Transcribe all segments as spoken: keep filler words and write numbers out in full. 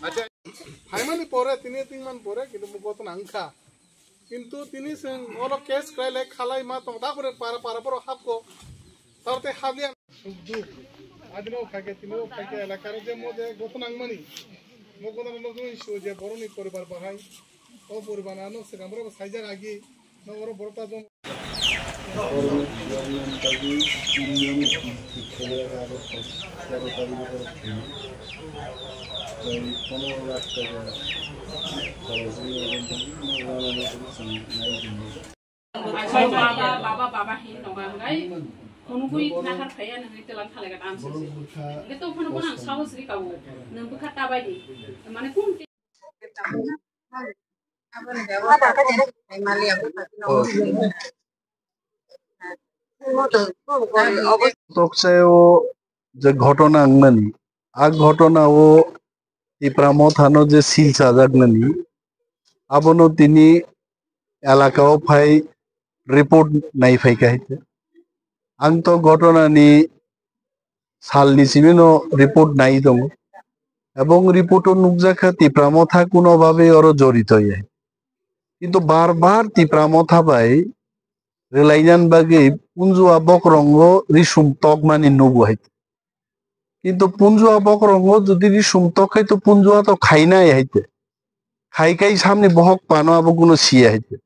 Acha, phaimani pore, tini tingman pore, kintu mo gotona wngkha. Kintu tini chwng oro case khlai lai khalai ma tong, ta pore para, para borok hapko. Tar tei hapya. Suk duk. Adino phaikhe, tini o phaikhe, elakaro je mo je gotona wngmani. Mo gotona nugwi se je borokni poribar bahai. O poribar ano swkang borok saijak agi. No oro borok ta jong. Baba, baba, baba, hin tongo, ang gai phunugwi nahar phaiya, nungwi twlang khalaiga tamsisi. Hwnkhe tongphano bono ang sahos rikao, nwng bwkha tabaidi. Mane kun Toksayo je ghotona wngmani, a ghotona o Tipra Mothano je sil chajaknani, abono tini elakao phai report nai phaikha hai khe. Ang to ghotonani salni simino report nai tongo. Ebong report o nukjakha Tipra Motha kuno babe oro jorito ya. Kintu bar bar Tipra Motha bai rwlainani bagwi Punjua bokrongo risum tokmani nugo hai. Kintu Punjua bokrongo jodi risum tok khai to Punjua to khainai hai te. Khai khai samni bohok pano abo kuno siya hai te.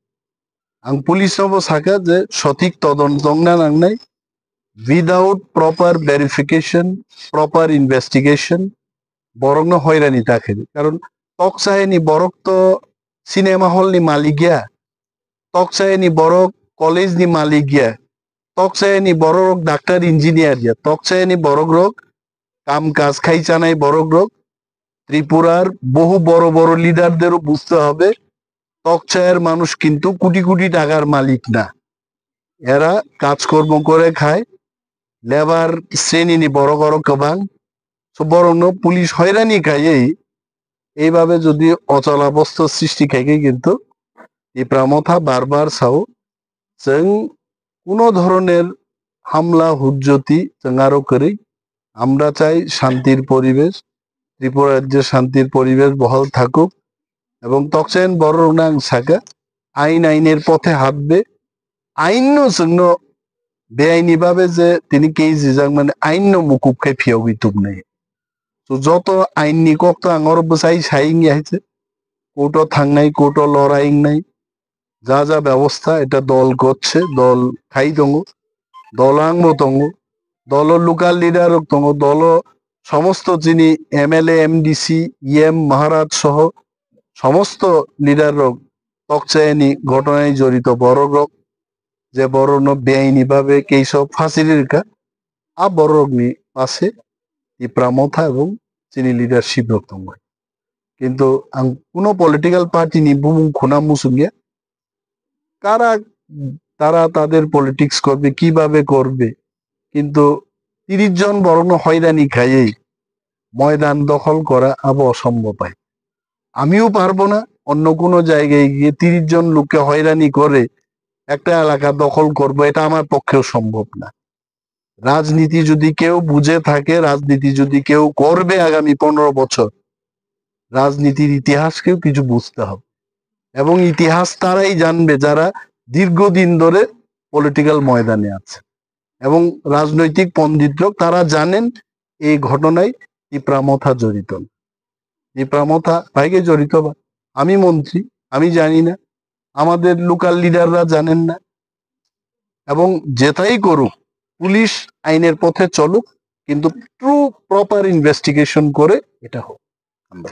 Ang police no bo sakha je sothik todonto wngna nangnai. Without proper verification, proper investigation, borokno hoirani ta khaidi. Karon tokchayani borok to cinema hall ni malik ya, tokchayani borok college ni malik ya, tokchayani borok doctor engineer ya, tokchayani borok rok kam kaj khai chanai borok rok Tripurar বহু বড় বড় লিডারদেরও বুঝতে হবে, তকচায়ের মানুষ কিন্তু কোটি কোটি টাকার মালিক না। এরা কাজকর্ম করে খায়, লেবার শ্রেণীনি বড় বড় গোবাং। So, বরং পুলিশ হয়রানি খাইয়েই এইভাবে যদি অচলাবস্থা সৃষ্টি খাইকে কিন্তু টিপ্রা মথা বারবার সাও, চং কোনো ধরনের হামলা হুজ্জতি চং আরো করি। আমরা চাই শান্তির পরিবেশ, ত্রিপুরা রাজ্যে শান্তির পরিবেশ বহাল থাকুক এবং তকচায়ন বড় রোনাং সাকা আইন আইনের পথে হাঁটবে। আইন নো চং নো বেআইনি ভাবে যে তিনি কেস রিজাং মানে আইন নো মুকুব খাই ফিয়গি তুম নেই। তো যত আইন নি কক তো আঙর বসাই সাইং হাইছে, কোর্টো থাংনাই, কোর্টো লড়াইং নাই, যা যা ব্যবস্থা এটা দল করছে, দল খাই tongo, দল আংবো tongo, দল লোকাল লিডার rok tongo, দল সমস্ত যিনি এমএলএ, এমডিসি, ইএম, মহারাজ সহ সমস্ত লিডার rok তকচায়নি ঘটনায় জড়িত বড় rok, যে বড় no বেআইনি ভাবে কেইসব ফাঁসির কা, আ বড় rok ni পাশে টিপ্রা মথা এবং চিনি লিডারশিপ rok tongo. কিন্তু ang কোনো political party ni bumung khuna musungya, কারা তারা তাদের পলিটিক্স করবে, কিভাবে করবে, কিন্তু তিরিশ জন বরং হয়রানি খাইয়েই ময়দান দখল করা আবো অসম্ভব হয়। আমিও পারবো না অন্য কোনো জায়গায় গিয়ে তিরিশ জন লোককে হয়রানি করে একটা এলাকা দখল করব, এটা আমার পক্ষেও সম্ভব না। রাজনীতি যদি কেউ বুঝে থাকে, রাজনীতি যদি কেউ করবে আগামী পনেরো বছর, রাজনীতির ইতিহাসকেও কিছু বুঝতে হবে। এবং ইতিহাস তারাই জানবে যারা দীর্ঘদিন ধরে পলিটিক্যাল ময়দানে আছে এবং রাজনৈতিক পণ্ডিতরাও তারা জানেন এই ঘটনায় টিপ্রা মথা জড়িত না। টিপ্রা মথা বাইকে জড়িত বা আমি মন্ত্রী, আমি জানি না, আমাদের লোকাল লিডাররা জানেন না। এবং যেটাই করুক, পুলিশ আইনের পথে চলুক, কিন্তু ট্রু প্রপার ইনভেস্টিগেশন করে এটা হোক। আমরা